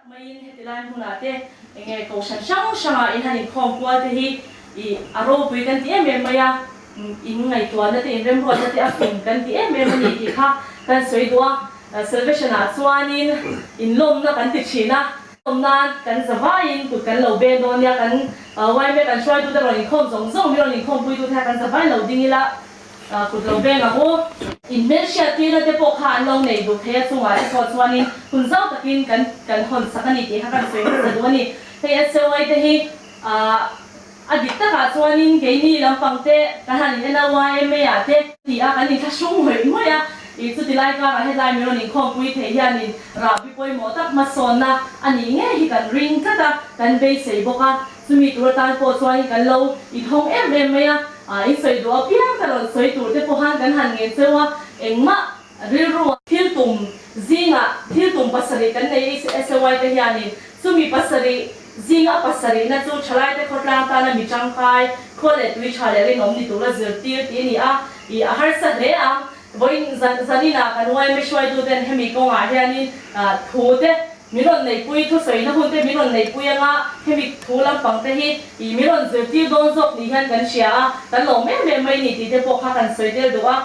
Tak maiin heti lai hmunah te enge kohhran hrang hrangah in han inkhawm kual te hi i a ropui kan ti em em mai a, in ngaihtuahna te in remruatna te a fing kan ti em em a ni tih kha kan sawi duh a. Salvation ah chuanin inlawmna kan ti thin a, lawm nan kan za vaiin kut kan lo beng dawn nia, kan yma kan hruaitute rawn inkhawm zawng zawng mi rawn inkhawmpuitute kha kan za vaiin lo ding ila kut lo beng ang u. In hmelhriat tirna te pawh kha an lo nei duh thei a chungah te pawh chuanin hun zau takin kan kan hawn sak a ni tih kha kan sawi hmasa duh a ni. Hei SOI te hi a dik takah chuanin keini lampang te kan han in en a yma ah te ti a kan inthlahrung ngawih ngawih a, ih chuti lai karah hetlai mi rawn inkhawmpui thei hianin rahbi pawimawh tak hmasawnna a nih ngei hi kan ring tlat a, kan beisei bawk a. Chumi tur atan pawh chuanin kan lo inhawng em em mai a, in sawi duh apiang ka rawn sawi tur te pawh khan kan han ngen cheu a, engmah rilru a thil tum zingah thil tum pasarih kan nei SAY te hianin chumi pasarih zinga pasarihna chu thalaite khawtlang tana mi tangkai, khaw leh tui tha leh rinawm ni tura zirtir tih a ni a, ih a harsa hle ang. Vawiin zaninah kan yma hruaituten hemi kawngah hianin thu te min rawn neihpui, thusawina hun te min rawn neihpui anga hemi thu lampang te hi ih min rawn zirtir dawn zawk ni hian kan hria a, kan lawm em em mai ni tih te pawh kha kan sawi tel duh a.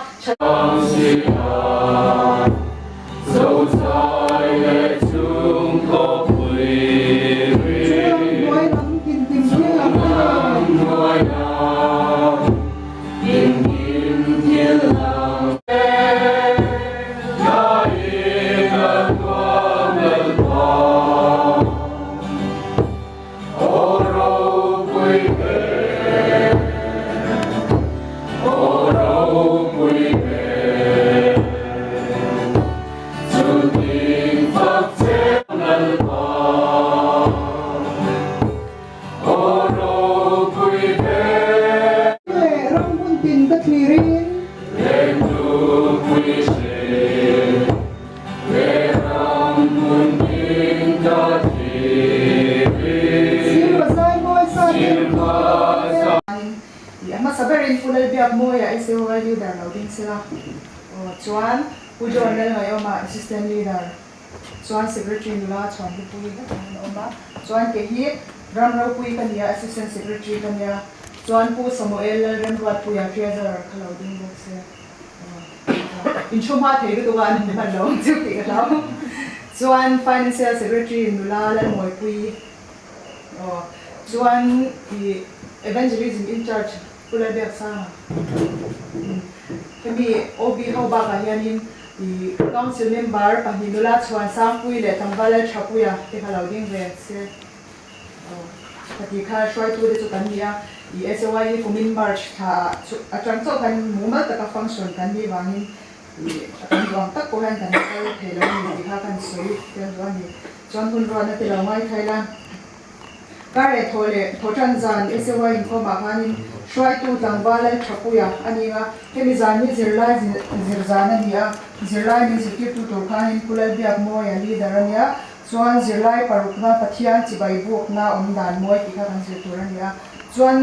Leh ram hmun tin ka thlirin. Sir Bazai mawi sa te. I a hmasa berin Pu Lalbiakmawia SAOL Leader lo ding sela aw chuan Pu John Lalngaiawma Assistant Leader chuan Secretary nula Chhuanhlupui vek ang an awm a, chuan kei hi Ram ropui ka nia Assistant Secretary ka nia, chuan Pu Samuel Lalremruatpuia Treasurer kha lo ding bawk se in thu hma thei lutuk a an in hman lo ang chu tih ka hlau. Chuan Financial Secretary nula Lalmawipui aw chuan i Evangelism in charge Pu Lalbiaksanga hemi OB ho bakah hianin i Council member pahnih nula Chhuansangpuii leh Tlangval Lalthapuia te kha lo ding ve se. Ka ti kha hruaitu te chu kan ni a, i SOI hi kumin March thla ah chu atang chauh khan mumal taka function kan nih vangin i kan duh ang tak pawh hian kan kal thei lo a ni tih kha kan sawi tel duh a ni. Chuan hun ruatna te lo ngai thai la, kar leh thaw leh thaw tan zan SOI inkhawm ah khanin hruaitu tlangval Lalthapuia a ni a, hemi zan hi zirlai zir zan a ni a, zirlai min zirtirtu tur khanin Pu Lalbiakmawia leader a nia, Chuan zirlai parukna Pathian chibai bukna awm dan mawi tih kha kan zir tur a ni a. Chuan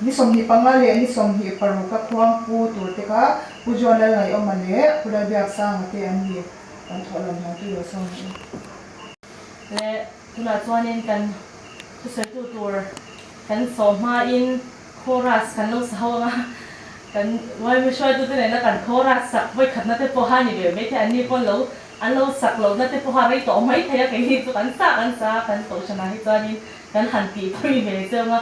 ni 25 leh ni 26 a khuang pu tur te kha Pu John Lalngaiawma leh Pu Lalbiaksanga te an ni. Kan thawh lam hian tui lo sawn ang u. Le tunah chuanin kan thusawitu tur kan sawh hmain chorus kan lo sa ho ang a, kan yma hruaitute nena kan chorus sak vawikhatna te pawh a ni ve maithei, anni pawn lo An lo sak lohna te pawha rei tawh mai thei a, keini chu kan sa kan sa a, kan kohhranah hi chuanin kan han tih pui ve cheu a,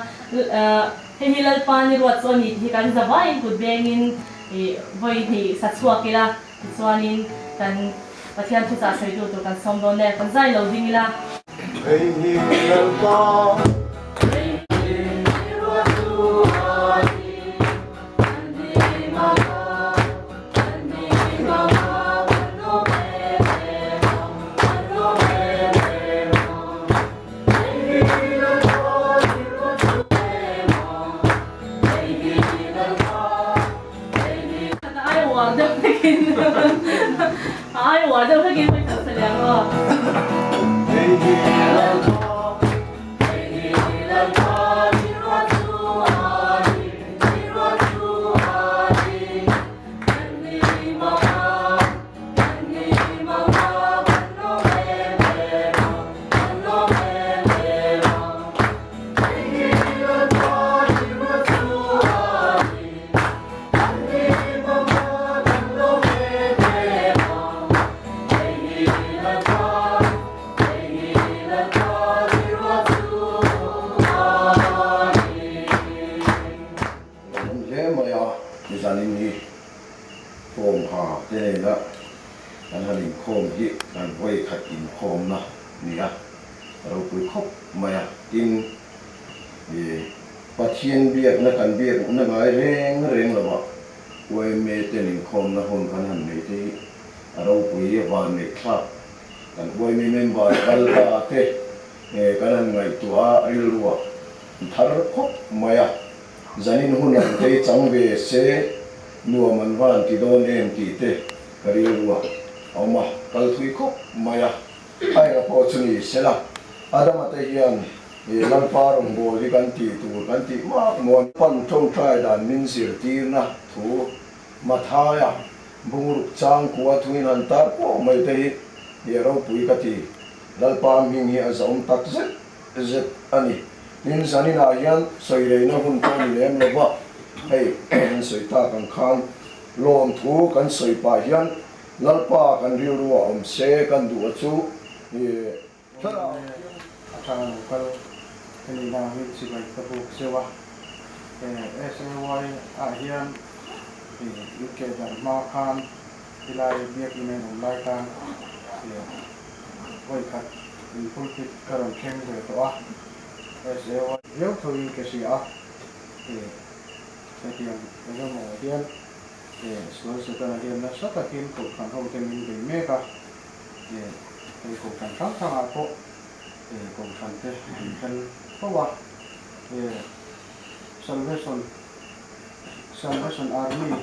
hei hi Lalpa ni ruat chu a ni tih hi kan za vaiin kut bengin ih vawi hnih sa chhuak ila, tichuanin kan Pathian thuchah sawitu tur kan sawm dawn e, kan zai lo ding ila. Hei hi Lalpa. Hei hi ni ruat chu a ni, kan hlim a. Pathian biakna kan biakna ngai reng reng lo ah yma ten inkhawmna hun kan han nei te hi a ropui a van neih thlak. Kan yma member kal ta te kan han ngaihtuah a rilruah thar khawp mai a, zanin hun ang te chang ve se nuam an van ti dawn em tih te ka rilruah a awm a, kal thui khawp mai a. Aira pawh chu ni sela, Adama te hian he Lalpa rawngbâwl hi kan tih tur kan tih mak maw? Pan ṭawngṭai dan min zirtirna thu Mathaia bungruk changkua thuin han tar pawh mai te hi hi a ropui ka ti. Lalpa hming hi a zahawm tak zet zet a ni. Tin, zaninah hian sawi reina hun pawh ni lem lo va, hei an sawi tak ang khan lawmthu kan sawi pah hian Lalpa kan rilru a awm se kan duh a chu i thlarau thiang. A tang lo kal ka nih na angin chibai ka buk zeuh a, SAY ah hian i keh darh hma khan helai biakinn a inawm lai khan vawi khat in pulpit ka rawn thleng ve tawh a, SAY viau tho in ka hria a, hetiang engemaw hian Sual Setana hian nasa takin kohhran hote min bei mek a, hei kohhran hrang hrangah pawh kohhran te an then fo a, Salvation Salvation Army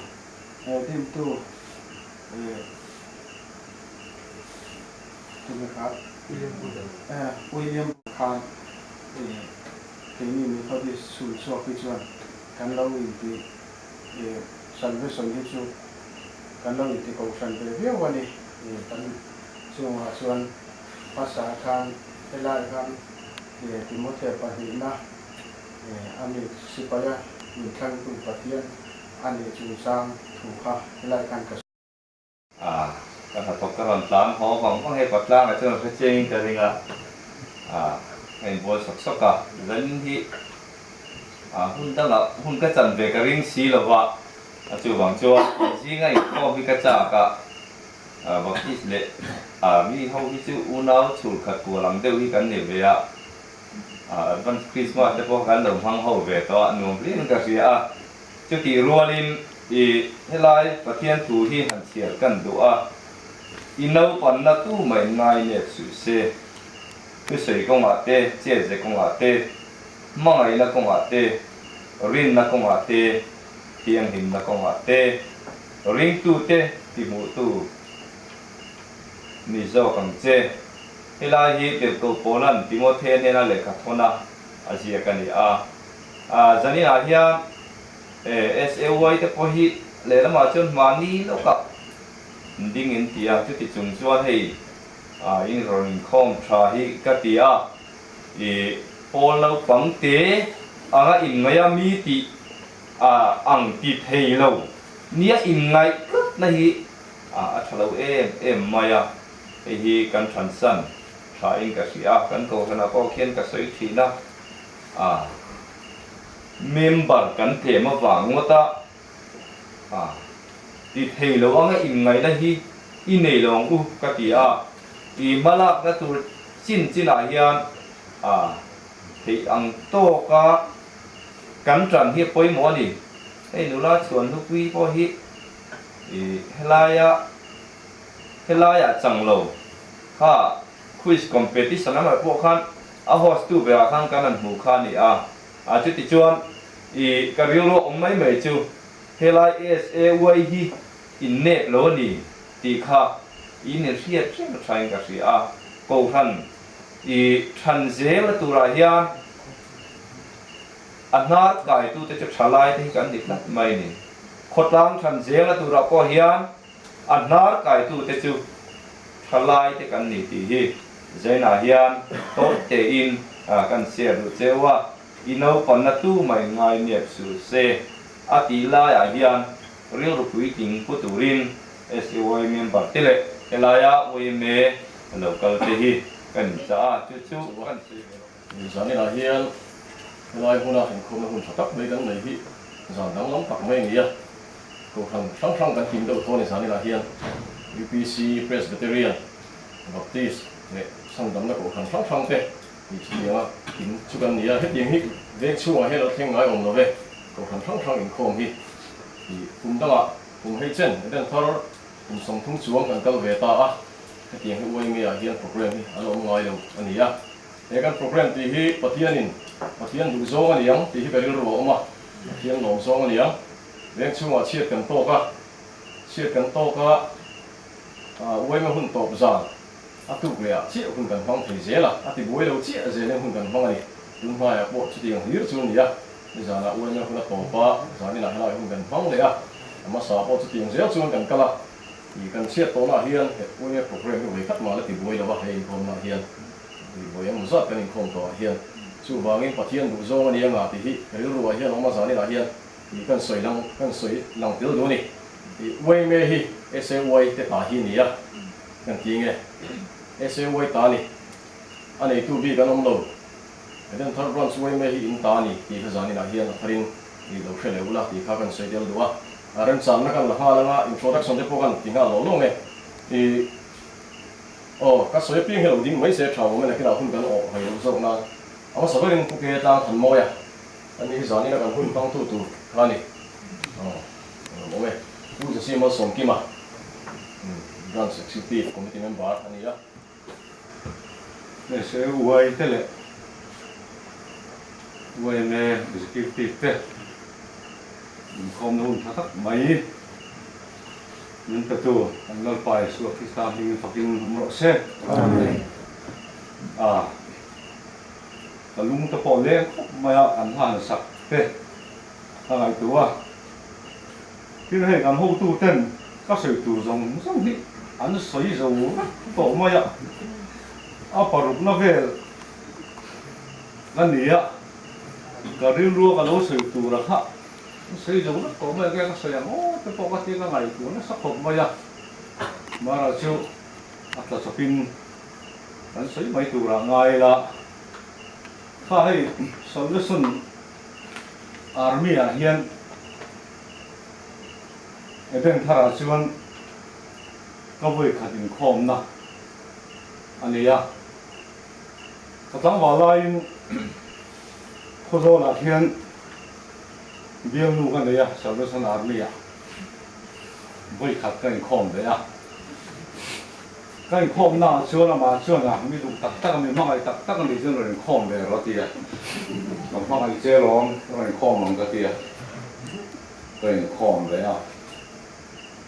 dintu tunge kha William khan keini Methodist chhun chhuak hi chuan kan lo inti Salvation hi chu kan lo inti kohhran ve viau a ni. Kan chungah chuan hmasa khan helai khan Timothea pahnihna a mi sipaia min thlangtu Pathian a nih chungchang thu kha helai khan ka A, ka hnathawk ka rawn tlan haw vang vang hei Patlangah chuan hre chiangin ka ring a, a, ka inbual sawk sawk a, zanin hi a hun dangah hun ka chan ve ka ring si lo va, a chuvang chuan inzinga inkhawm hi ka chak a, a, Baptist leh a mi ho hi chu unau chhur khat kual ang deuh hi kan ni ve a, a, Advance Christmas te pawh kan lo hmang ho ve tawh a, nuam riang ka hria a. Chutih rualin i helai Pathian thu hi han chhiar kan duh a, i naupanna tu mai ngai nep suh se. Thusawi kawngah te, chetze kawngah te, hmangaihna kawngah te, rinna kawngah te, thianghlimna kawngah te, ringtute tihmuhtu ni zawk ang che. Helai hi Tirhkoh Paula'n Timothea hnena lehkha thawn a a ziak a ni a. Zaninah hian SAY te pawh hi lehlamah chuan mahni lawkah ding in ti a, chuti chung chuan hei in rawn inkhawm tha hi ka ti a, i pawl naupang te anga inngaih a mi tih ang ti thei lo nia inngaih tlatna hi a tha lo em em mai a, hei hi kan thansan tha in ka hria a, kan kohhranah pawh khian ka sawi thin a. A member kan tlem avang ngawt a, a ti thei lo anga inngaihna hi i nei lo ang u ka ti a, i hmalakna tur chin chinah hian a theih ang tawka kan tan hi a pawimawh a ni. Hei nula chhuan hlupui pawh hi i helaia helaiah chang lo kha quiz competition a hmai pawh khan A host tu berah khan kan han hmuh kha a ni a, a chuti chuan i ka rilru awm mai mai chu helai SAY hi in nep lo a ni tih kha in in hriat reng thain ka hria a, Kohhran i than zel na turah hian a hnar kaitute chu thalai te hi kan ni tlat mai a ni. Khawtlang than zel na turah pawh hian A hnar kaitute chu thalai te kan ni tih hi Zainah hian tawt tein kan share duh cheu a, i naupanna tu mai ngai nep suh se a tih laiah hian rilru puitling pu turin SUI member te leh helaia yma lo kal te hi kan inchah a, chu chu kan sawi ve rawh. Zaninah hian helai hmuna inkhawmna hun tha tak mai kan nei hi zan danglam tak mai a ni a. Kohhran hrang hrang kan hlim deuh thaw a ni zaninah hian UPC, Presbyterian, Baptist leh Sandamna kohhran hrang hrang te tih chutianga kim chu kan ni a. Hetiang hi Veng chhungah hian lo thleng ngai awm lo ve, kohhran hrang hrang inkhawm hi i kum dangah kum hei chen Eden thar kum 30 chuang kan kal ve ta a, hetiang hi uaime ah hian program hi a la awm ngai lo a ni a. He kan program tih hi Pathianin Pathian duh zawng a ni ang tih hi ka rilru a awm a, Pathian lawm zawng a ni ang. Veng chhungah chhiat kan tawk a, chhiat kan tawk a, uaime hun tawp zan a tuk leh ah chiah hun kan hmang thei zel a, a ti buai lo chiah zelin hun kan hmang a ni. Tun hmaiah pawh chutiang hlir chu a ni a, nizanah uaime hun a tawp a, zaninah helai hun kan hmang leh a, a hmasa pawh chutiang zel chuan kan kal a. Ih kan chhiat tawhnaah hian he uaime program hi vawi khat mah la ti buai lo a, he inkhawmnaah hian ih vawi emaw zat kan inkhawm tawhah hian chuvangin Pathian duh zawng a ni anga tih hi rilruah hian awm a, zaninah hian ih kan sawi lang kan sawi lang tel duh a ni. Ih uaime hi SAY te ta hi a ni a, kan ti nge SAY ta a ni, a neitu bik an awm lo, Eden Thar Branch uaime hi in ta a ni tih kha zaninah hian a tharin ih lo hre leh ula tih kha kan sawi tel duh a, a remchanna kan la nghal anga introduction te pawh kan ti nghal lo lo nge ih aw ka sawi apiang hi lo ding mai se tha awm e nakinah hun kan awh hai loh zawk nan a hmasa berin Pu Ke Tlang Thanmawia a ni hi zanina kan hun hmangtu tur kha a ni aw. Awm awm e. Pu Jose Malsawmkima, Branch Executive Committee Member a ni a. SAY te leh yma Executive te inkhawmna hun tha tak mai min petu kan Lalpa Isua Krista hmingin fakin awm rawh se. Amen. A ka lung te pawh leng khawp mai a kan hlan sak te Ka ngaihtuah a, thil hei kan hotu ten ka sawi tur zawng zawng hi an sawi zo vek tawh mai a, a parukna vel ka ni a, ka rilrua ka lo sawi tur a kha an sawi zo vek tawh mai a, ka sawi ang aw te pawh ka tia ka ngaihtuah nasa khawp mai a, Mara chu a tla chawpin kan sawi mai turah ngai ila, kha hei solution Army ah hian Eden tharah chuan ka vawi khat inkhawmna a ni a. Ka tlangval laiin Khawzawlah hian bialnu ka nei a, Salvation Army ah vawi khat ka inkhawm ve a. Ka inkhawm naah chuan amah chuan a mi duh tak tak a, mi hmangaih tak tak a nih chuan rawn inkhawm ve rawh a ti a. Ka hmangaih che lawm, rawn inkhawm ang ka ti a, ka inkhawm ve a.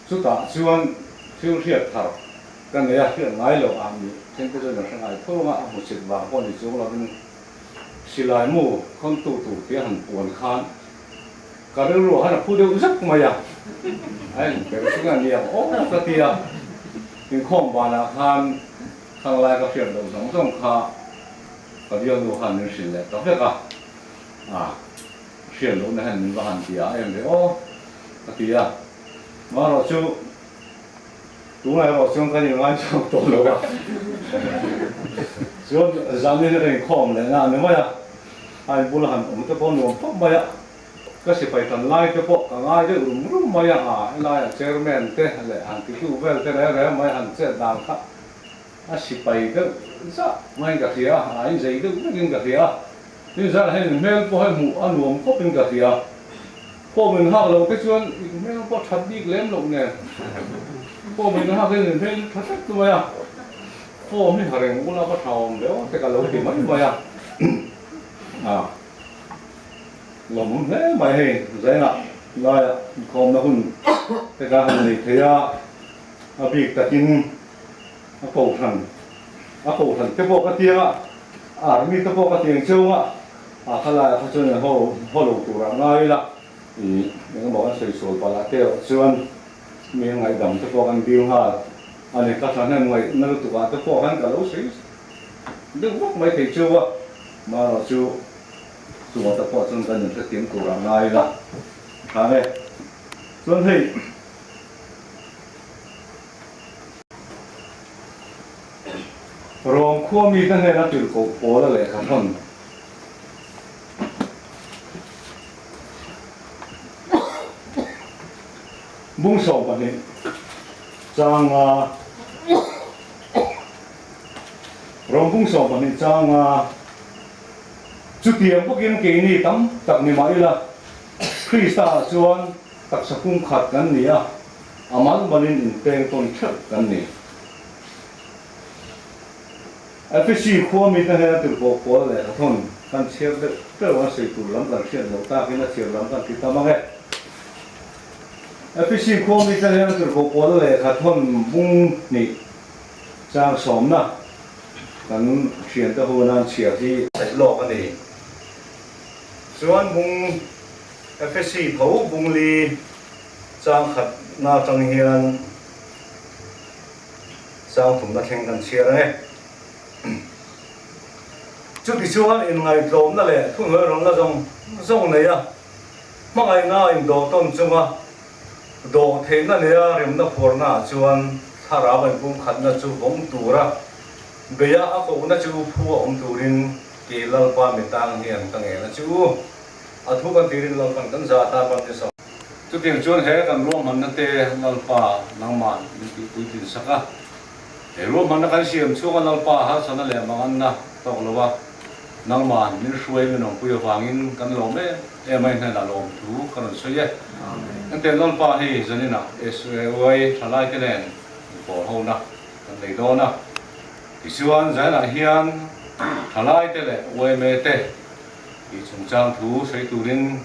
Chutah chuan thil hriat thar ka nei a, hriat ngai loh ah mi thente chuan an hre ngai tho ang a, a hmusit vang pawh ni chung lovin silai mu khawntu tur tia han puan khan ka rilru ah khan a phu deuh zak mai a, a en ber chu nge ni ang aw ka ti a, inkhawm banah khan khang lai ka hriat loh zawng zawng kha ka bialnu khan min hrilh leh ta vek a, ah hriat lohna hian min va han ti a em ve aw ka ti a, marawh chu tunah erawh chuan kan inngai chhuak tawh lo a, chuan zanin hi ka inkhawm leh na a ni mai a. A in bula han awm te pawh nuam khawp mai a, ka sipai tan lai te pawh ka ngai deuh rum rum mai a, a helaiah chairman te leh han ti hlu vel te reng reng mai han chet dan kha a sipai deuh zah maiin ka hria a, a inzei deuh vekin ka hria a, tin zan hian in hmel pawh hei hmuh a nuam khawpin ka hria, form in hak lo te chuan in hmel pawh that bik lem loh nen, form in hak hian in hmel tha tlat mai a. Form hi ha reng ula va tha awm ve aw te ka lo ti mai mai a, a lawmawm hle mai hei zainah laiah inkhawmna hun te ka han nei thei a, a bik takin a kohhran a kohhran te pawh ka tiang a, army te pawh ka tiang cheu a, a kha laiah kha chuan ho haw lo turah ngai ila ih engemaw kan sawi sual palh ah te erawh chuan mi ngaihdam te pawh kan dil nghal. A ni, ka thahnem ngaihna lutuk ah te pawh khan ka lo sawi deuh vak mai thei cheu a, marawh chu chungah te pawh chuan kan inhrethiam tur a ngai la tha e. Chuan hei Rom khua mite hnena tirhkoh pawl a lehkha thawn. Bung 12 changa Rom bung 12 changa. Chutiang bawkin keini tam tak ni mah ila, Krista-ah chuan taksa pum khat kan ni a, a mal malin inpeng tawn theuh kan ni. Efesi khua mite hnena tirhkoh pawl leh thawn kan chhiar deuh deuh a, sawi tur lam kan hriat loh takin a chhiar lam kan ti tam ang e. Efesi khua mite hnena tirhkoh pawl leh thawn bung hnih chang sawmna kan thiante ho nan chhiar hi saih lawk a ni. Chuan bung Efesi tho bung li chang khatna atang hian chang thumna thleng kan chhiar ang e. Chuti chuan inngaihtlawmna leh thuhnuai rawnna zawng zawng nei a, hmangaihna indawh tawn chunga dawh theihna neia remna phuarna ah chuan thlarau an pumkhatna chu vawng tura beia a kohna chu phu a awm turin kei Lalpa mitang hian ka ngena chu a thu kan tirin Lalpan kan za atan ram ni sawm. Chutiang chuan he kan ruahmanna te Lalpa nangman min tihpui tin sak a. He ruahmanna kan siam chhunga Lalpa harsatna leh manganna tawk lo a, nangman min hruai min awmpui avangin kan lawm em em a, i hnenah lawm thu ka rawn sawi e. Engtiang Lalpa hei zaninah SUAY thalaite nen inpawl hona kan nei dawn a. Tichuan zaninah hian thalaite leh yma te tih chungchang thu sawi turin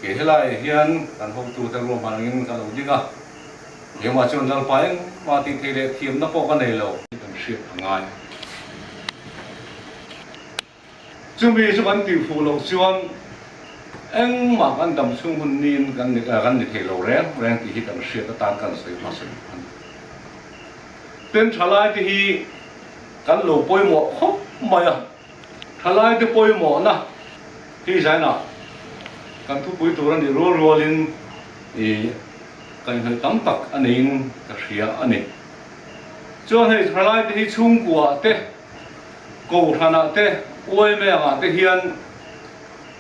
Kei helaiah hian kan hotute ruahman angin ka lo ding a, keimah chuan Lalpa engmah tih theih leh thiamna pawh ka nei lo. Kan hriat a ngai. Chumi chu kan tihfuh loh chuan engmah kan dam chhung hun niin kan ni thei lo reng reng tih hi kan hriat atan kan sawi hmasa duh a ni. Tin, thalaite hi kan lo pawimawh khawp mai a. Thalaite pawimawhna hi zainah kan thupui tur a nih rual rualin ih kaihhnawih tam tak a neiin ka hria a ni. Chuan hei thalaite hi chhungkuaah te, kohhranah te, uaimengah te hian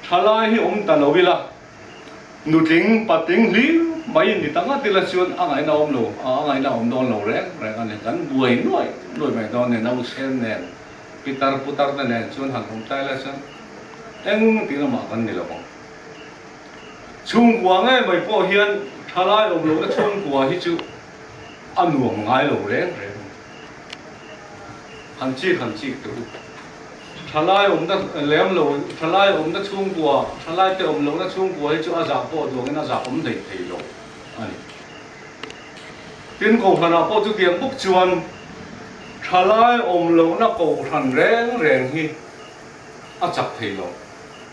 thalai hi awm ta lo ila, Nutling patling hlir mai ni ta ngat ila chuan a ngaihna awm lo, a ngaihna awm dawn lo reng reng a ni. Kan buai nuai nuai mai dawn a ni, nausen nen, pitar putar te nen chuan han awm tlai lai chuan eng tih lamah kan ni lo ang. Chhungkua ngei mai pawh hian thalai awm lohna chhungkua hi chu a nuam ngai lo reng reng a ni. Han chik han chik teh u. Thalai awmna lem lo, thalai awmna chhungkua, thalai te awm lohna chhungkua hi chu a zah pawh duangin a zah awm daih thei lo a ni. Tin, Kohhranah pawh chutiang bawk chuan thalai awm lohna Kohhran reng reng hi a chak thei lo,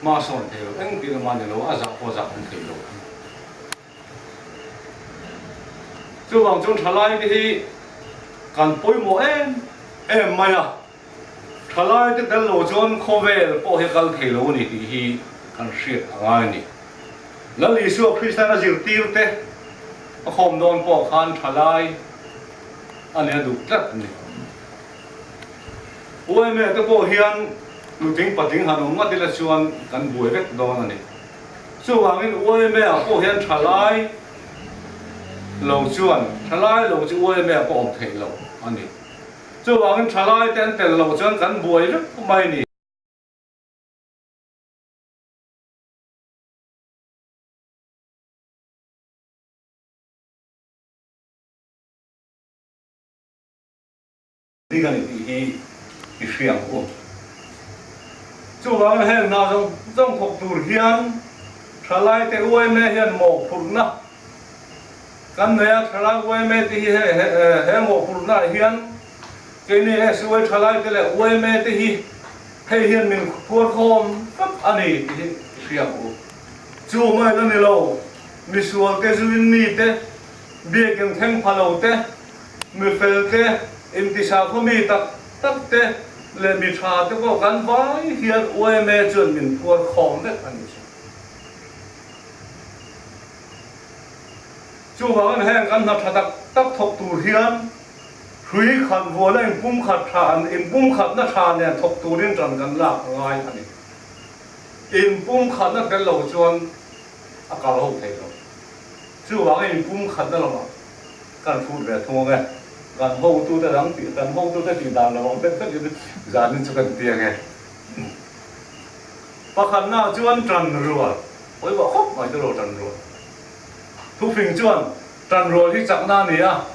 hma sawn thei lo, engtin emaw a ni lo, a zah pawh a zah awm thei lo a ni. Chuvang chuan thalai te hi kan pawimawh em em mai a. Thalai te tel lo chuan khawvel pawh hi a kal thei lo a ni tih hi kan hriat a ngai a ni. Lal Isua Kristian a zirtir te a khawm dawn pawh khan thalai a nia duh tlat a ni. UMA te pawh hian nutling patling han awm ngat ila chuan kan buai vek dawn a ni. Chuvangin UMA ah pawh hian thalai lo chuan thalai lo chu UMA ah pawh awm theih loh a ni. Chuvangin thalaite an tel loh chuan kan buai vek mai ni. Ding a ni tih hi i hria ang u. Chuvangin heng hna zawng zawng thawk tur hian thalaite uaime hian mawhphurhna Kan nei a thalai yma te hi he mawhphurhna ah hian keini SUA thalai te leh yma te hi hei hian min phuar khawm vek a ni tih hi i hria ang u. Chu mai la ni lo, misual te zuin mi te, biakin thleng pha lo te, mi fel te, intisakhaw mi tak tak te leh mi tha te pawh kan vai hian yma chuan min phuar khawm vek a ni. Chuvangin heng kan hna tha tak tak thawk tur hian hrui khat vuana inpumkhat tha inpumkhatna tha nen thawk turin ṭan kan lak a ngai a ni. Inpumkhatna tel lo chuan a kal ho thei lo. Chuvangin inpumkhatna lamah kan hrut ve thung ang e. Kan hotute dang tih kan hotute tih dan lo ang vek vekin zanin chu kan ti ang e. Pakhatna chuan tan rual, pawimawh khawp mai chu lo tan rual. Thufing chuan tan rual hi chakna a ni a,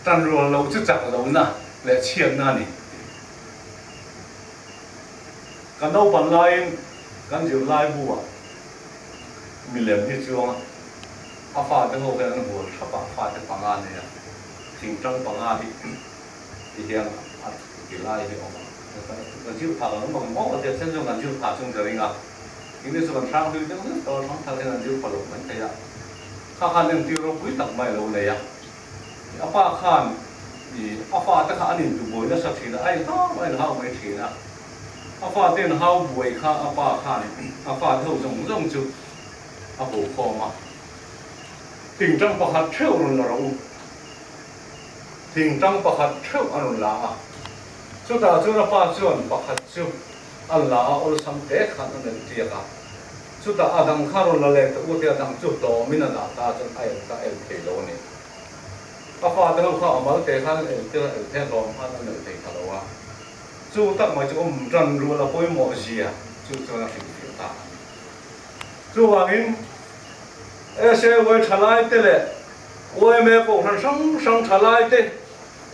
tan rual loh chu chak lohna leh chhiatna a ni tih. Kan naupan laiin kan zirlai bu-ah milem hi chuang a, a fate ho hian an hual thap a, fate panga a nei a, thingtang panga hi ti hian a ti lai hi a awm a, kan zir phah kan awm ang maw a tia then chuan kan zir phah chung ka ring a, engtin chu kan hrang hlui deuh deuh tawh a, hrang thar hian an zir phah loh mai thei a, kha khan entir ropui tak mai a lo nei a, a pa khan ih a fate kha an intubuai nasa thin a, a inhau a inhau mai thin a, a fate inhau buai kha a pa khan a fate ho zawng zawng chu a bo khawm a, thingtang pakhat theuh rawn la rawh u. Thingtang pakhat theuh a rawn la a, chutah chuan a pa chuan pakhat chu a la a, awlsam te khan a melh tiak a, chutah a dang kha rawn la leh ta u te a dang chu hlawmin a dah ta chuan a el ta el thei lo a ni. A fate ho kha a mal te khan el tir a, el the hlawm khan a melh thei kha lo a, chu tak mai chu awm ran rual a pawimawh zia chu chuan a hrilhfiah ta a ni. Chuvangin SAY thalai te leh YMA kohhran hrang hrang thalai te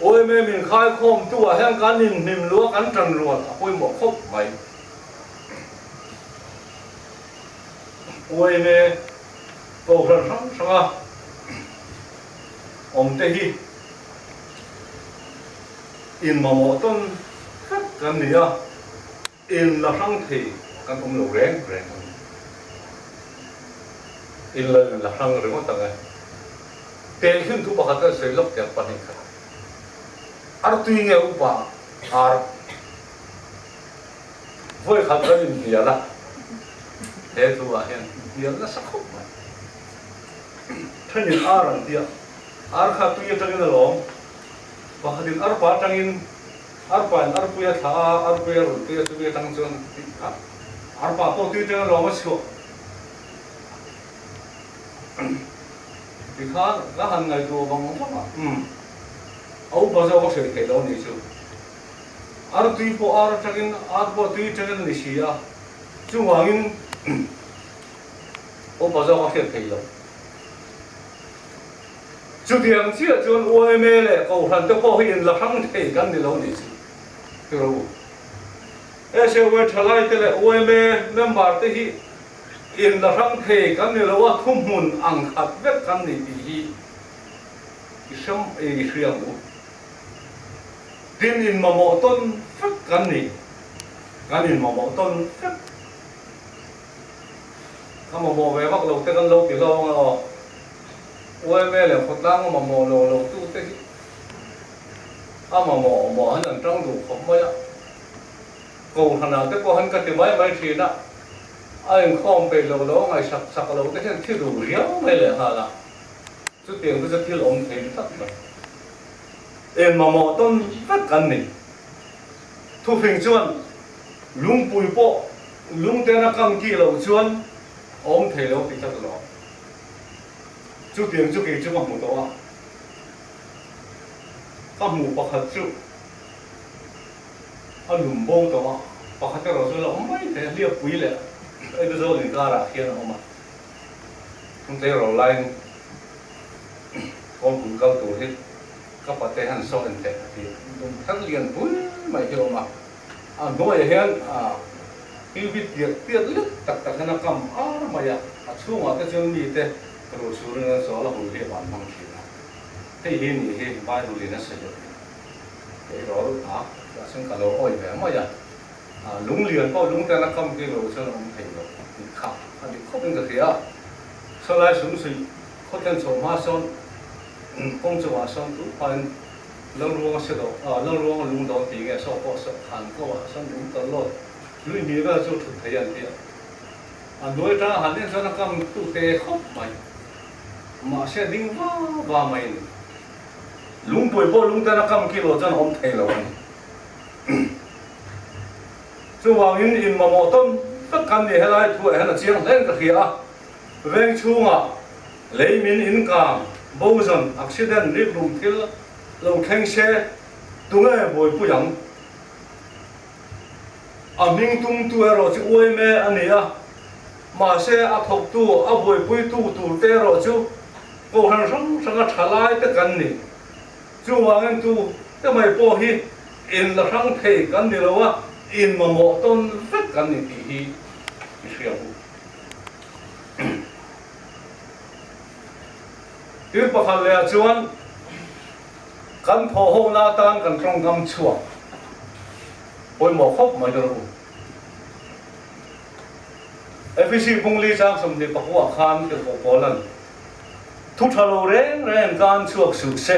YMA min khaikhawm tu ah hian kan inhnim luah kan tan rual a pawimawh khawp mai. YMA kohhran hrang hrang a awm te hi inmamawh tawn vek kan ni a. In la hrang thei kan awm lo reng reng a ni. In la in la hrang ringawt ang e. Tehkhin thu pakhat kan sawi lawk tiang 2 khat. Artui nge upa ar vawi khat kan inhnial a, he thu ah hian hnial nasa khawp mai. Thenin ar an tia, ar kha tui atangin a lawm, pakhatin arpa atangin Arpa in arpui a thlah a, arpui a rawn tui a chumi atang chuan a arpa pawh tui atanga lawm a chhuah tikhan ka han ngaihtuah vang vang a, umm a upa zawk a hrilh theih lo anih chu. Artui pawh ar atangin ar pawh tui atangin a ni si a, chuvangin upa zawk a hriat theih loh. Chutiang chiah chuan YMA leh Kohhran te pawh hi inla hrang thei kan ni lo nih chu ti rawh u. SAY thalai te leh YMA member te hi inla hrang thei kan ni lo a, thuhmun ang khat vek kan ni tih hi i hrem i hria ang u. Tin, inmamawh tawn vek kan ni, kan inmamawh tawn vek. Ka mamawh ve vak lo te kan lo ti hlauh ang a aw. YMA leh khawtlang a mamawh lo lo tu te hi a mamawh mawh han an tang duh khawp mai a. Kohhranah te pawh han ka ti mai mai thin a, a inkhawm peih lo lo ngaihsak chak lo te hian thi duh riau mai leh nghal a. Chutiang te chu thil awm thei tlat mai. Eng mamawh tawn vek kan ni. Thufing chuan lungpui pawh lungten a kam ki loh chuan a awm thei lo tih tlat alawm. Chutiang chu kei chu ka hmu tawh a, ka hmuh pakhat chu a lum bo tawh a, pakhat erawh chu a la awm mai thei a, hliappui leh Aizawl inkarah khian a awm a, Thungtleirawl laiin kawlpui kal tur hi ka pate han saw en teh a ti a, dum thar lian pui mai hi a awm a, a hnuaiah hian thil bit piat piat lek tak tak hian a kam ar mai a, a chhungah te chuan mite ruh chhurin an sawl a hul hi a van hmang thin a, hei hi nih hi Bible in a sawi a ti tleirawl a, tah chuan ka lo awih ve mai a, lung lian pawh lung ten a kam khi lo chuan a awm thei lo tih kha a dik khawpin ka hria a, sawlai sumsuih khawthen chhoh hma sawn Kawng chungah sawn tu phain Lalruanga se do ah Lalruanga lung dawn tih nge saw pawh saw khan ko ah sawn lung tal lawt lui hnih vel chu thut thei an ti a. A hnuai atanga han en chuan a kam tu te khawp mai. Mahse ding va va mai a ni. Lungpui pawh lung ten a kam khi lo chuan a awm thei lo a ni. Chuvangin in mamawh tawn vek kan ni helai thu ah hian a chiang hlein ka hria a. Veng chhungah lei min in kang, boson, accident, rikrum thil lo thleng se tunge buaipui ang? A hming tumtu erawh chu uaime a ni a, mahse a thawktu, a buaipuitu turte erawh chu kohhran hrang hranga tha lai te kan ni. Chuvangin tu te mai pawh hi in la hrang thei kan ni lo a, in mamawh tawn vek kan ni tih hi i hria u. Thil pakhat leh ah chuan kan thawh hona atan kan tawngkam chhuak pawimawh khawp mai dawn u. Efesi Bungli chang 29 ah khan Tirhkoh Paulan thu tha lo reng reng kan chhuak suh se,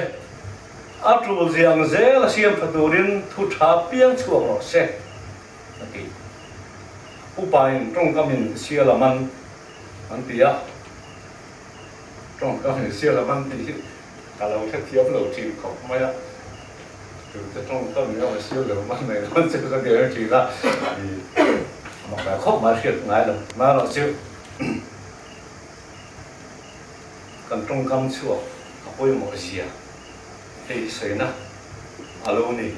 a tul ziang zel a siam tha turin thu tha piang chhuak rawh se a ti. Upain tawngkamin sial a man an ti a. Tawngkam in sial a man tih hi ka lo hrethiam lo thin khawp mai a, tute tawngkam in a sial lo man mai dawn chu ka ti reng thin a, mak ve khawp mai hriat ngai lo. Amaherawhchu kan tawngkam chhuak a pawimawh zia hei hi sawina a lo ni.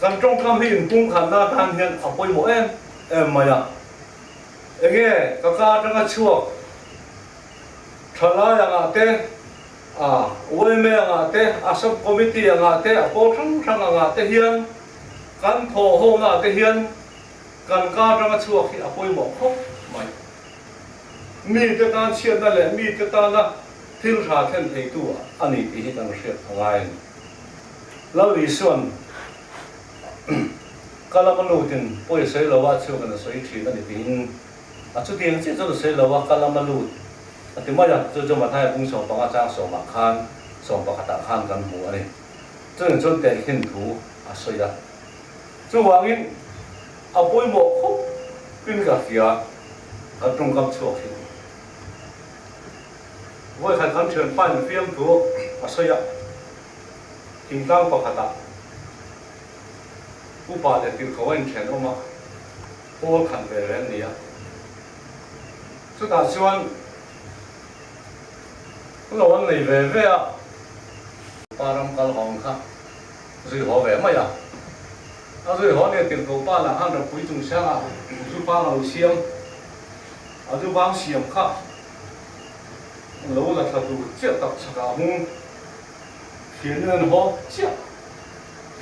Kan tawngkam hi inpumkhatna atan hian a pawimawh em em mai a. Enge ka ka atanga chhuak thalai angah te, a yma angah te, a sub committee angah te, a pawl hrang hrang angah te hian kan thawh hona ah te hian kan ka atanga chhuak hi a pawimawh khawp mai. Mite tan chhiatna leh mite tana thil tha thlen theitu a ni tih hi kan hriat a ngai a ni. Lal Isua'n Ka lama lutin pawi a sawi lo a, chhuak in a sawi thin a ni tiin a chutiang chiah chuan a sawi lo a, ka lama lut a ti mai a, chu chu Mathaia kung 15 chang sawmah khan sawmpakhatah khan kan hmu a ni. Chutiang chuan tehkhin thu a sawi a, chuvangin a pawimawh khawp in ka hria kan tawngkam chhuak hi. Vawikhat kan thianpa in fiamthu a sawi a, thingtlang pakhatah Upa leh tirhkoh a inthenawm a, pawl khat ve reng ni a. Chutah chuan lo an nei ve ve a. Pa ram kal hawng kha zui haw ve mai a. A zui haw nia tirhkoh pa lah khan ropui chung siangah zu pang a lo siam. A zu pang siam kha lo la thla tur chiah tak chhakah hung fian in an haw chiah.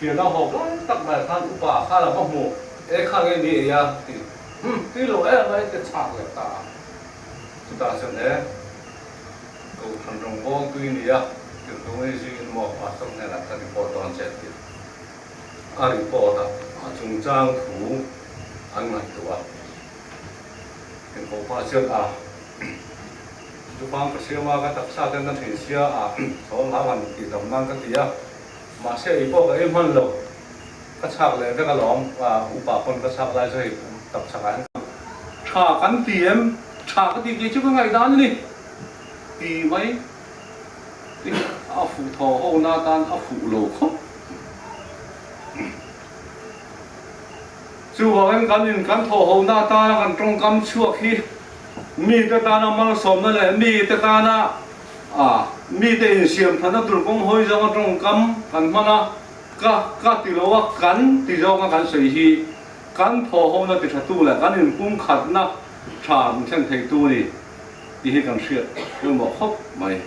Fiana hawp lai tak mai khan upa kha la va hmu e kha nge ni ei a ti hmm tui lo em mai te chhak leh ta a chutah chuan e Kohhran rawngbâwl tui ni a tirhtu ngei zingin maw pastor hnenah ka report dawn che tih a report a a chungchang thu an ngaihtuah a tirhkoh pa chuan a Zupang ka siam a ka taksa ten a thin sia a sawl hau han tih dam nan ka ti a. Mahse ei pawh ka ei hman lo, ka chhak leh vek alawm, upa pawn ka chhak lai chu hei tap chhak ah hian ka tha kan ti em, tha ka tih kei chu ka ngaihdan a ni ti mai tin a fuh thaw ho na tan a fuh lo khawp. Chuvangin kan in kan thaw ho na atana kan tawngkam chhuak hi mite tana malsawmna leh mite tana A, mite insiam thatna tur kawng hawi zawnga tawngkam kan hman a, ka, ka ti lo a, kan ti zawnga kan sawi hi kan thawhhona ti thatu leh kan inpumkhatna tha min thlen theitu a ni tih hi kan hriat pawimawh khawp mai.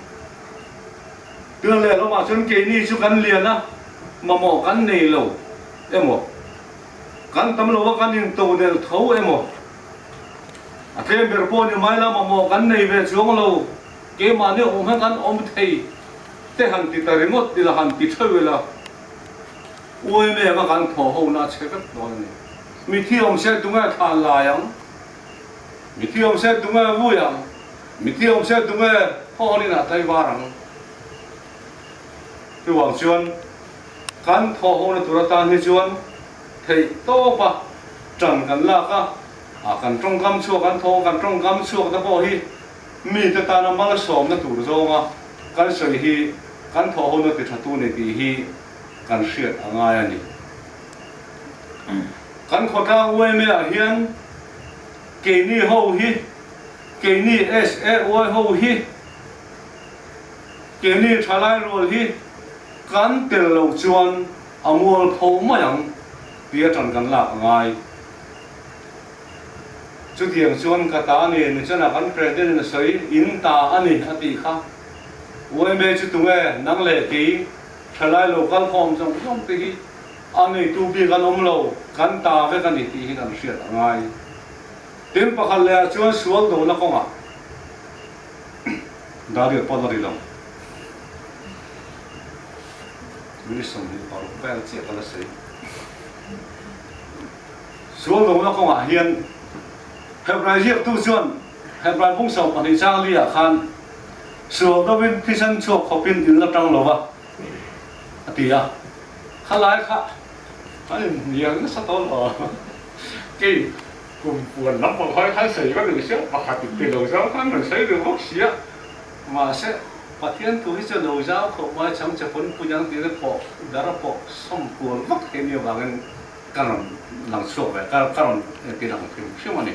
Tuna lehlamah chuan keini chu kan lian a, mamawh kan nei lo emaw, kan tam lo a kan intodelh tho emaw, a tlem ber pawh ni mai la mamawh kan nei ve chuang lo. Keimahni awm hian kan awm thei te han ti ta ringawt ila han ti theuh ila uaim em a kan thaw ho na a chhe vek dawn a ni. Mithi awm se tunge thlan lai ang? Mithi awm se tunge vui ang? Mithi awm se tunge khaw inah tlaivar ang? Chuvang chuan kan thaw ho na tur atan hi chuan theih tawp a tan kan lak a, a kan tawngkam chhuak an thaw kan tawngkam chhuak te pawh hi Mite tana malsawmna tur zawnga kan sawi hi kan thawhhona ti thatu ni tih hi kan hriat a ngai a ni. Kan khawtlang yma ah hian keini ho hi, keini SAY ho hi, keini thalai rual hi kan tel lo chuan a mual pho mai ang. Tia ṭan kan lak a ngai. Chutiang chuan ka ta a ni, nichana kan President in a sawi, in ta a ni a tih kha. Yma chu tunge nang leh kei thalai lo kal khawm zawng zawng te hi a neitu bik an awm lo, kan ta vek a ni tih hi kan hriat a ngai. Tin pakhat leh ah chuan sual dona kawngah Dariel pawn a ri lo. Minute 26 vel chiah ka la sawi. Sual dona kawngah hian Hebrai ziaktu chuan Hebrai bung 12 chang li ah khan sual dovin thisen chhuak khawpin in la tang lo va a ti a. Khalai kha an inhnial nasa tawh lo. Kei kum puan lam pang khan khan sawi ka duh sia, pakhat in ti lo zau khan rawn sawi duh bawk sia. Mahse, Pathian thu hi chu lo zau khawp mai chang che pawn punyang tih te pawh dar pawh sawm kual vak thei mi avangin ka rawn lang chhuak ve, ka ka rawn ti lang hrim hrim a ni.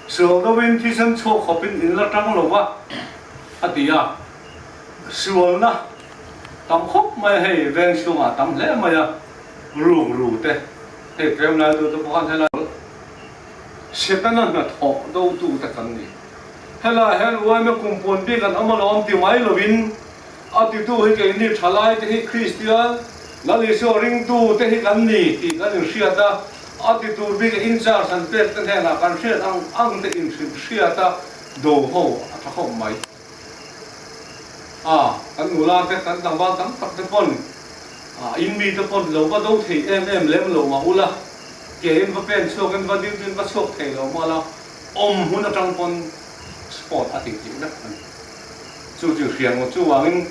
Sual deuhin thisen chhuak khawpin in la tang lo va, a ti a. Sualna tam khawp mai a hei veng chhungah tam hle mai a, ruk ru te, hei tlem lai tu te pawh khan helai Setana hnathawh dotu te kan ni. Helaiah hian uaime kum puan bik an awm alawm ti mai lovin a titu hi keini thalai te hi Kristian Lal Isua ringtu te hi kan ni tih kan inhriat a, a titur bik a in charge an pek te hnenah kan hriat ang ang te inhrilh hriat a do ho a tha khawp mai. A, kan nula te kan tlangval tam tak te pawn a in mi te pawn lo va do thei em em lem lo mah ula, ke in va pen chhuak in va duty in va chhuak thei lo mah la, Awm hmun atang pawn sport a tih tih vek a ni. Chu chu hriat ngawt chuvangin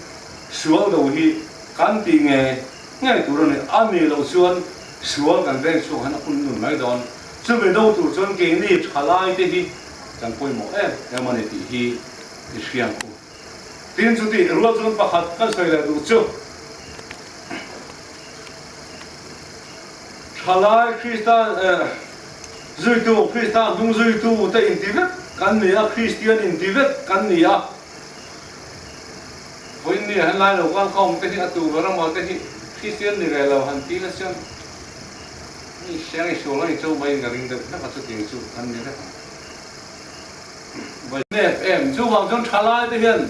sual do hi kan tih nge ngei tur a ni. A ni loh chuan sual kan veng chhuak hian a hun nun mai dawn. Chumi do tur chuan keini thalai te hi kan pawimawh em em a ni tih hi i hriat ang u. Tin chutih rual chuan pakhat kan sawi leh duh chu thalai Kristan Zuitu, Krista hnung zuitu te inti vek kan ni a, Kristian inti vek kan ni a. Vawiin ni ah hian lai lo kal ka awm te hi a tu ber amaw te hi Kristian ni ve lo han ti la chuan mi hriang i sual a ni cho mai in ka ring deuh hlek a chutiang chu kan ni vek ang. Vawiin nep em chuvang chuan thalai te hian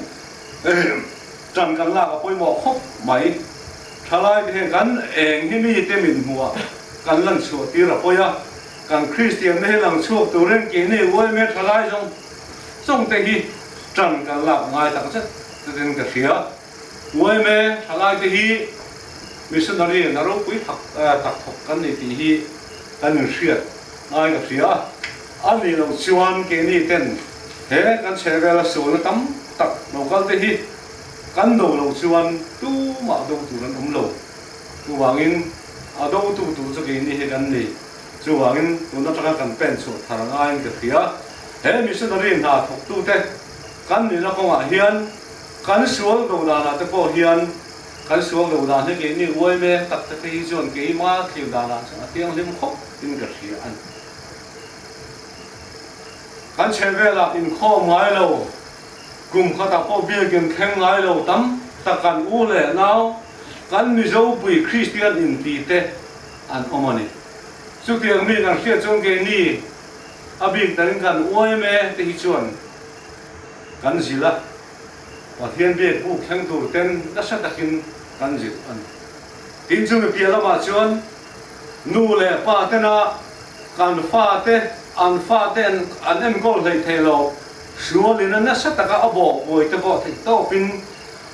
tan kan lak a pawimawh khawp mai. Thalai te hian kan eng hi mi te min hmuh ah kan lan chhuah tir a pawi a, kan Kristian te hi lang chhuak turin keini uaime thalai zawng zawng te hi tan kan lak ngai tak zet zetin ka hria. Uaime thalai te hi missionary na ropui tak tak thawk kan ni tih hi kan inhriat ngai ka hria. A nih loh chuan keini ten he kan chhehvela sualna tam tak lo kal te hi Kan do loh chuan tumah do tur an awm lo. Chuvangin a dotu tur chu keini hi kan ni. Chuvangin tun atanga kan pen chhuah thar ngaiin ka hria. He missionary hna thawktute kan nihna kawngah hian kan sual do danah te pawh hian kan sual do dan hi keini uaime tak te phei hi chuan keima thlir danah chuan a thianghlim khawp in ka hria a ni. Kan chhehvelah inkhawm ngai lo. Kum khatah pawh biakin thleng ngai lo tam tak kan u leh nau, kan Mizo pui Kristian inti te an awm a ni. Chutiang mi kan hriat chuan keini a bik takin kan uaime te hi chuan kan zilh a, Pathian biak buk thleng tur ten nasa takin kan zilh a ni. Tin chumi piah lamah chuan nu leh pa tena kan fate an fate an enkawl hleih theih loh, Sualin a nasa taka a bawh buai te pawh theih tawpin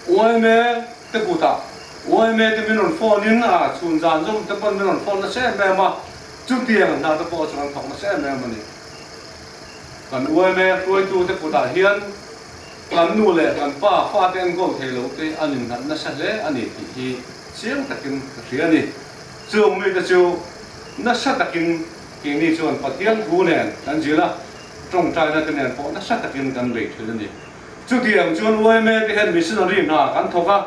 yma te kutah yma te min rawn phone in a chhun zan zawm te pawn min rawn phone nasa em em a, chutiang hna te pawh chu kan thawk nasa em em a ni. Kan yma hruaitu te kutah hian kan nu leh kan pa fate enkawl thei lo te an innghat nasa hle a ni tih hi chiang takin ka hria a ni. Chung mite chu nasa takin keini chuan Pathian thu nen kan zilh a. Tawngtaina te nen pawh nasa takin kan bei thin a ni. Chutiang chuan yma te hian missionary hna kan thawk a,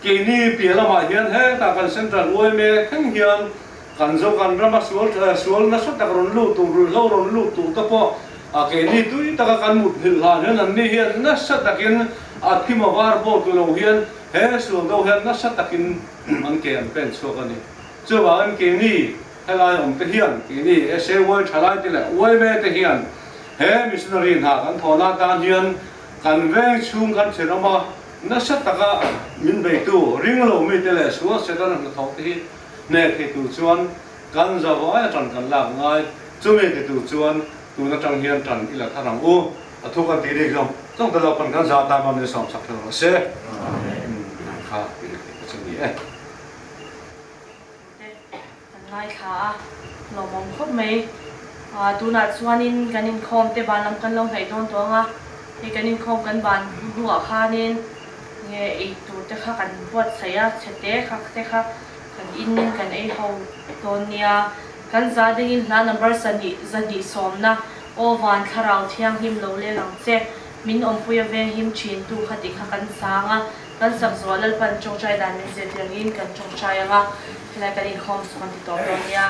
keini piah lamah hian hetah kan Central yma thleng hian kan zo kan rama sual sual nasa tak rawn lut tur ruihhlo rawn lut tur te pawh a keini tui taka kan mut nghilh hlan hian anni hian nasa takin a thim a var pawh tu lo hian he sual do hian nasa takin an ke an pen chhuak a ni. Chuvangin keini. Helai awm te hian keini SAY thalai te leh yma te hian he missionary hna kan thawhna atan hian kan veng chhung kan thenawm a, nasa taka min beitu ringlo mite leh sual Setana hnathawh te hi hneh thei tur chuan kan zavai a tan kan lak ngai. Chumi ti tur chuan tun atang hian tan i la thar ang u. A thu kan tih rik zawng zawng te lo pawn kan za tan mam ni sawm sak thei rawh se. Kha ti rik tih ka chu ni e. Te kan ngaithla a, lawmawm khawp mai. Tunah chuanin kan inkhawm te ban lam kan lo hnaih dawn tawh ang a, hei kan inkhawm kan ban hnuah khanin nge ei tur te kha kan buatsaih a, chhete kha te kha kan in kan ei ho dawn nia. Kan za dingin hla number sahnih zahnih sawmna Aw van thlarau thianghlim lo leng ang che, min awmpuia venghim thin tu kha tih kha kan sang a. Kan sak zuah Lalpan tawngtai dan min zirtir angin kan tawngtai ang a, helai kan inkhawm chu kan ti tawp dawn nia.